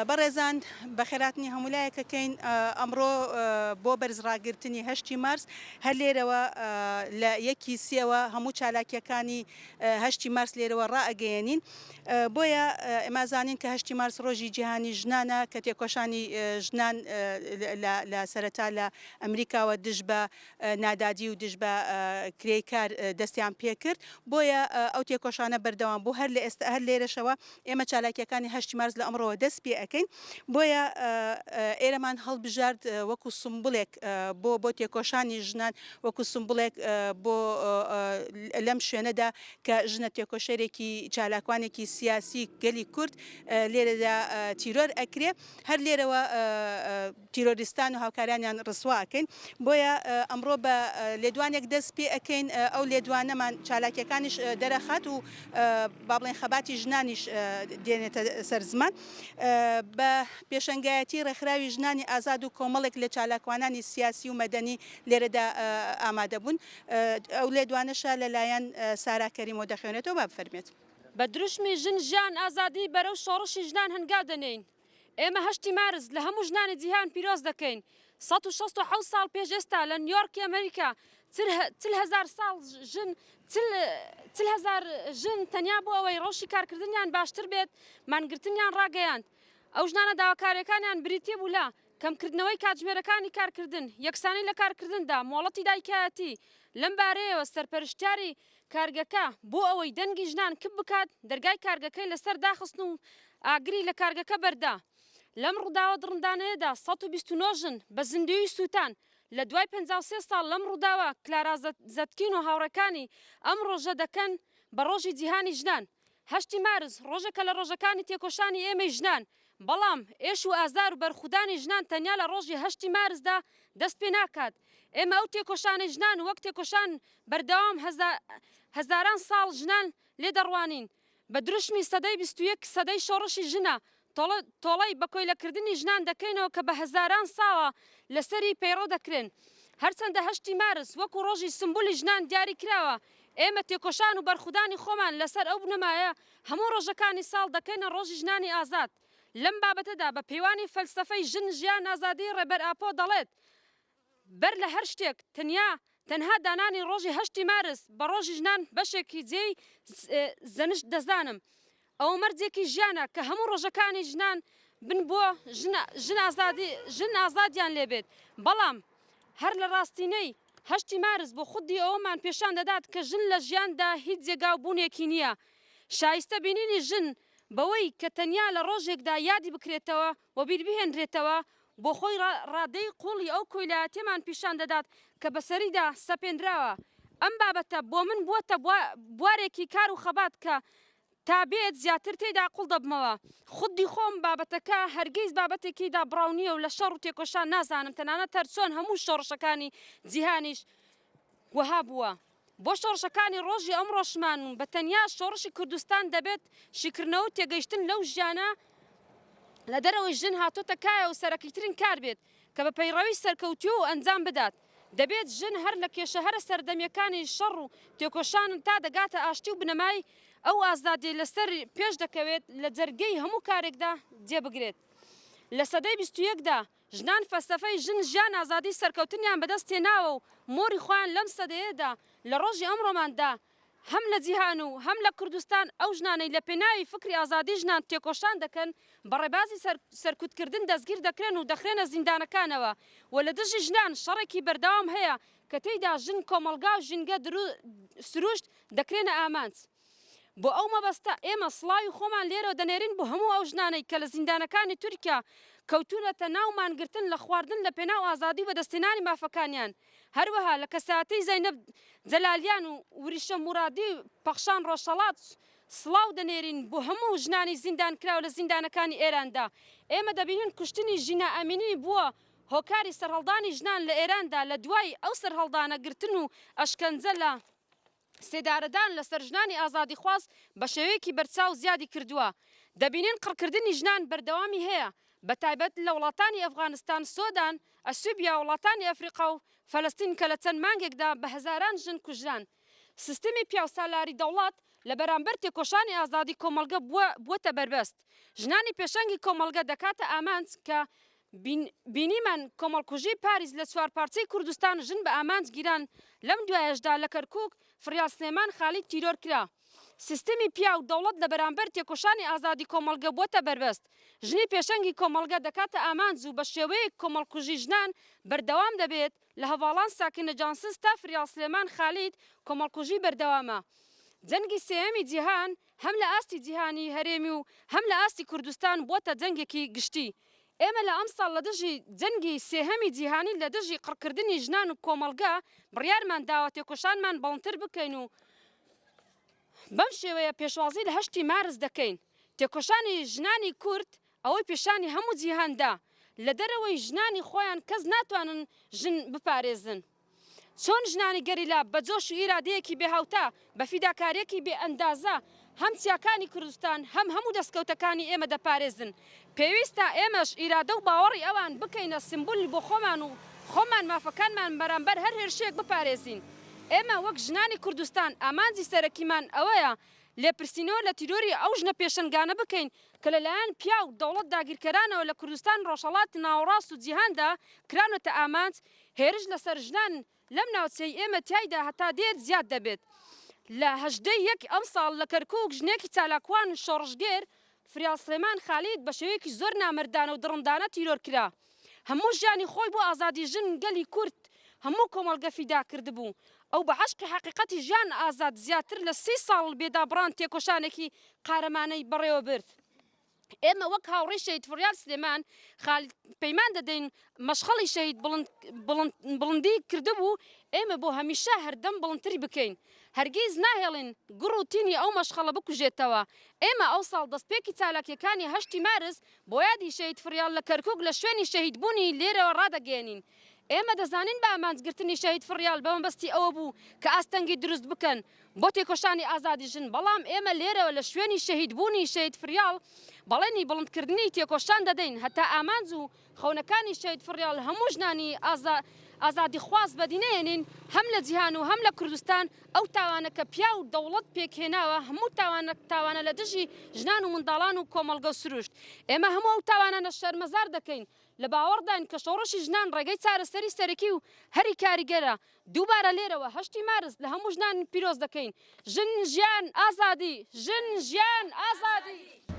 بەڕێزان بەخێراتنی هەموو لایەکەکەین ئەمڕۆ بۆ بەرز ڕاگرتنی هەشتی مارس هەر لێرەوە لە یەکی سێوە هەموو چالاکیەکانی هەشتی مارس لێرەوە ڕائەگەیەنین بۆیە ئێمە زانین کە هەشتی مارس ڕۆژی جیهانی ژنانە کە تێکۆشانی ژنان لە سەرەتا لە ئەمریکاوە دژ بە نادادی و دژ بە کرێی کار دەستیان پێکرد بۆیە ئەو تێکۆشانە بەردەوام بوو هەر لە ئێستا هەر لێرەشەوە ئێمە چالاکیەکانی هەشتی مارس لە ئەمڕۆوە دەست پێ ئەکەین بۆیە ئێرەمان هەڵبژارد وەکو سمبولێک بۆ بۆ تێکۆشانی ژنان وەکو سمبولێک بۆ لەم شوێنەدا کە ژنە تێکۆشەرێکی چالاکوانێکی سیاسی گەلی کورد لێرەدا تیرۆر ئەکرێ هەر لێرەوە تیرۆریستان و هاوکارانیان ڕسوا ئەکەین بۆیە ئەمڕۆ بە لێدوانێک دەست پێ ئەکەین ئەو لێدوانەمان چالاکیەکانیش دەرەخات و با بڵێن خەباتی ژنانیش دێنێتە سەر زمان بە پێشەنگایەتی ڕێکخراوی ژنانی ئازاد و کۆمەڵێک لە چالاکوانانی سیاسی و مەدەنی لێرەدا ئامادە بوون ئەو لێدوانەشە لەلایەن سارا کەریمەوە دەخوێنێتەوە با بفەرمێت. بە دروشمی ژن ژیان ئازادی بەرەو شۆڕشی ژنان هەنگاو دەنێین. ئێمە هەشتی مارس لە هەموو ژنانی جیهان پیرۆز دەکەین. 167 ساڵ پێش ئێستا لە نیۆرکی ئەمریکا 40 هەزار ساڵ ژن 40 هەزار ژن تەنیا بۆ ئەوەی ڕەوشی کارکردنیان باشتر بێت مانگرتنیان ڕاگەیاند. ئەو ژنانە داواکارییەکانیان بریتی بوو لە، کەمکردنەوەی کاتژمێرەکانی کارکردن، یەکسانی لە کارکردندا، مۆڵەتی دایکایەتی. لەم بارەیەوە سەرپەرشتیاری کارگەکە بۆ ئەوەی دەنگی ژنان کپ بکات، دەرگای کارگەکەی لەسەر داخستن و ئاگری لە کارگەکە بەردا. لەم ڕووداوە دڕندانەیەدا 129 ژن بە زیندوویی سووتان. لە دوای 53 ساڵ لەم ڕووداوە، کلارا زەتکین و هاوڕێکانی ئەم ڕۆژە دەکەن بە ڕۆژی جیهانی ژنان. هەشتی مارس ڕۆژێکە لە ڕۆژەکانی تێکۆشانی ئێمەی ژنان، بەڵام ئێش و ئازار و بەرخودانی ژنان تەنیا لە ڕۆژی هەشتی مارسدا دەست پێ ناکات. ئێمە ئەو تێکۆشانەی ژنان وەک تێکۆشان بەردەوام هەزاران ساڵ ژنان لێ دەڕوانین. بە دروشمی سەدەی 21 سەدەی شۆڕشی ژنە، تۆڵەی بە کۆیلەکردنی ژنان دەکەینەوە کە بە هەزاران ساڵە لەسەری پەیڕەو دەکرێن. هەرچەندە هەشتی مارس وەکو ڕۆژی سمبولی ژنان دیاری کراوە، ئێمە تێکۆشان و بەرخودانی خۆمان لەسەر ئەو بنەمایە هەموو ڕۆژەکانی ساڵ دەکەینە ڕۆژی ژنانی ئازاد. لەم بابەتەدا بە پێوانی فەلسەفەی ژن ژیان ئازادی ڕێبەر ئاپۆ دەڵێت، بەر لە هەر شتێک تەنیا تەنها دانانی ڕۆژی هەشتی مارس بە ڕۆژی ژنان بەشێکی جێی زەنشت دەزانم. ئەوە مەرجێکی ژیانە کە هەموو ڕۆژەکانی ژنان بن بۆ ژن ئازادی ژن ئازادیان لێ بێت. بەڵام هەر لە ڕاستینەی هەشتی مارس بۆ خودی ئەوەمان پێشان دەدات کە ژن لە ژیاندا هیچ جێگا و بوونێکی نییە. شایستە بینینی ژن بەوەی کە تەنیا لە ڕۆژێکدا یادی بکرێتەوە وەبیر بهێنرێتەوە، بۆ خۆی ڕادەی قووڵی ئەو کۆیلایەتیەمان پیشان دەدات کە بەسەریدا سەپێنراوە. ئەم بابەتە بۆ من بووەتە بوارێکی کار و خەبات کە تا بێت زیاتر تێیدا قووڵ دەبمەوە. خودی خۆم بابەتەکە هەرگیز بابەتێکی دابڕاو نییە و لە شەڕ و تێکۆشان نازانم تەنانەت هەرچۆن هەموو شۆڕشەکانی جیهانیش وەها بووە. بۆ شۆڕشەکانی ڕۆژی ئەمڕۆشمان و بە تەنیا شۆڕشی کوردستان دەبێت شیکردنەوە و تێگەیشتن لەو ژیانە لە دەرەوەی ژن هاتۆتە کایە و سەرەکیترین کار بێت کە بە پەیڕەوی سەرکەوتوو ئەنجام بدات. دەبێت ژن هەر لە کێشە هەرە سەردەمیەکانی شەڕ و تێکۆشان تا دەگاتە ئاشتی و بنەمای ئەو ئازادیەی لەسەر پێش دەکەوێت لە جەرگەی هەموو کارێکدا جێ بگرێت. لە سەدەی 21 دا ژنان فەلسەفەی ژن ژیان ئازادی سەرکەوتنیان بەدەست هێناوە و مۆری خۆیان لەم سەدەیەدا لە ڕۆژی ئەمڕۆماندا هەم لە جیهان و هەم لە کوردستان ئەو ژنانەی لە پێناوی فکری ئازادی ژنان تێکۆشان دەکەن بە ڕێبازی سەرکوتکردن دەستگیر دەکرێن و دەخرێنە زیندانەکانەوە و لە دژی ژنان شەڕێکی بەردەوام هەیە کە تێیدا ژن کۆمەڵگا و ژینگە سروشت دەکرێنە ئامانج. بۆ ئەو مەبەستە ئێمە سڵاوی خۆمان لێرەوە دەنێرین بۆ هەموو ئەو ژنانەی کە لە زیندانەکانی تورکیا کەوتوونەتە ناو مانگرتن لە خواردن لە پێناو ئازادی و بەدەستهێنانی مافەکانیان، هەروەها لە کەسایەتیی زەینەب جەلالیان و وریشە مورادی و پەخشان ڕۆژهەڵات سڵاو دەنێرین بۆ هەموو ژنانی زیندانکراو لە زیندانەکانی ئێراندا. ئێمە دەبینین کوشتنی ژینا ئەمینی بووە هۆکاری سەرهەڵدانی ژنان لە ئێراندا لە دوای ئەو سەرهەڵدانە گرتن و ئەشکەنجە لە سێدارەدان لەسەر ژنانی ئازادیخواز بە شێوەیەکی بەرچاو زیادی کردووە، دەبینین قڕکردنی ژنان بەردەوامی هەیە، بەتایبەت لە وڵاتانی ئەفغانستان، سۆدان، ئەسیوبیا، وڵاتانی ئەفریقا و فەلەستین کە لە چەند مانگێکدا بە هەزاران ژن کوژران. سیستمی پیاوسالاری دەوڵەت لە بەرامبەر تێکۆشانی ئازادی کۆمەڵگە بووە بووەتە بەربەست. ژنانی پێشەنگی کۆمەڵگە دەکاتە ئامانج کە بینیمان کۆمەڵکوژی پاریس لە چوارپارچەی کوردستان ژن بە ئامانج گیران، لەم دوایەشدا لە کەرکوک فریال سلێمان خالید تیرۆر کرا. سیستمی پیاو دەوڵەت لە بەرامبەر تێکۆشانی ئازادی کۆمەڵگە بووەتە بەربەست. ژنی پێشەنگی کۆمەڵگە دەکاتە ئامانج و بە شێوەیەک کۆمەڵکوژی ژنان بەردەوام دەبێت، لە هەڤاڵان ساکینە جانسز تا فریال سلێمان خالید کۆمەڵکوژی بەردەوامە. جەنگی سێیەمی جیهان هەم لە ئاستی جیهانی، هەرێمی و هەم لە ئاستی کوردستان بووەتە جەنگێکی گشتی. ئێمە لە ئەمساڵ لە دژی جەنگی سێهەمی جیهانی لە دژی قڕکردنی ژنان و کۆمەڵگە بڕیارمان داوە تێکۆشانمان بڵندتر بکەین و بەم شێوەیە پێشوازی لە هەشتی مارس دەکەین. تێکۆشانی ژنانی کورد ئەوەی پیشانی هەموو جیهان دا، لە دەرەوەی ژنانی خۆیان کەس ناتوانن ژن بپارێزن. چۆن ژنانی گەریلا بە جۆش و ئیرادەیەکی بێ هاوتا، بە فیداکارییەکی بێ ئەندازە هەم چیاکانی کوردستان هەم هەموو دەستکەوتەکانی ئێمە دەپارێزن، پێویستە ئێمەش ئیرادە و باوەڕی ئەوان بکەینە سیمبول بۆ خۆمان و خۆمان مافەکانمان بەرامبەر هەر هێرشێک بپارێزین. ئێمە وەک ژنانی کوردستان ئامانجی سەرەکیمان ئەوەیە لێپرسینەوە لە تیرۆری ئەو ژنە پێشەنگانە بکەین کە لەلایەن پیاو دەوڵەت داگیرکەرانەوە لە کوردستان ڕۆژهەڵاتی ناوەڕاست و جیهاندا کراونەتە ئامانج، هێرش لەسەر ژنان لەم ناوچەی ئێمە تیایدا هەتا دێت زیاد دەبێت. لە 18 ی یەک ئەمساڵ لە کەرکوک ژنێکی چالاکوان شۆڕشگێر فریال سلێمان خالید بە شێوەیەکی زۆر نامەردانە و دڕندانە تیرۆر کرا. هەموو ژیانی خۆی بۆ ئازادی ژن، گەلی کورد، هەموو کۆمەڵگە فیدا کردبوو. ئەو بە عەشقی حەقیقەتی ژیان ئازاد زیاتر لە سی ساڵ بێدابڕان تێکۆشانێکی قارەمانەی بەڕێوەبرد. ئێمە وەک هاوڕێی شەهید فڕیار سلێمان خالید پەیمان دەدەین مەشخەڵی شەهید بڵندی کردبوو، ئێمە بۆ هەمیشە هەردەم بڵندتری بکەین. هەرگیز ناهێڵین گوڕ و تینی ئەو مەشخەڵە بکوژێتەوە. ئێمە ئەوساڵ دەستپێکی چالاکییەکانی هەشتی مارس بۆ یادی شەهید فڕیاڵ لە کەرکوک لە شوێنی شەهیدبوونی لێرەوە ڕادەگەیەنین. ئێمە دەزانین بە ئامانجگرتنی شەهید فڕیاڵ بە مەبەستی ئەوە بوو کە ئاستەنگی دروست بکەن بۆ تێکۆشانی ئازادی ژن، بەڵام ئێمە لێرەوە لە شوێنی شەهیدبوونی شەهید فریاڵ بەڵێنی بڵندکردنی تێکۆشان دەدەین هەتا ئامانج و خەونەکانی شەهید فڕیاڵ هەموو ژنانی ئازادیخواز بەدینەهێنین هەم لە جیهان و هەم لە کوردستان ئەو تاوانە کە پیاو و دەوڵەت پێکهێناوە هەموو تاوانە تاوانە لە دژی ژنان و منداڵان و کۆمەڵگە و سروشت ئێمە هەموو ئەو تاوانانە شەرمەزار دەکەین لە باوەڕداین کە شۆڕشی ژنان ڕێگەی چارەسەری سەرەکی و هەری کاریگەرە دووبارە لێرەوە هەشتی مارس لە هەموو ژنان پیرۆز دەکەین ژن ژیان ئازادی ژن ژیان ئازادی.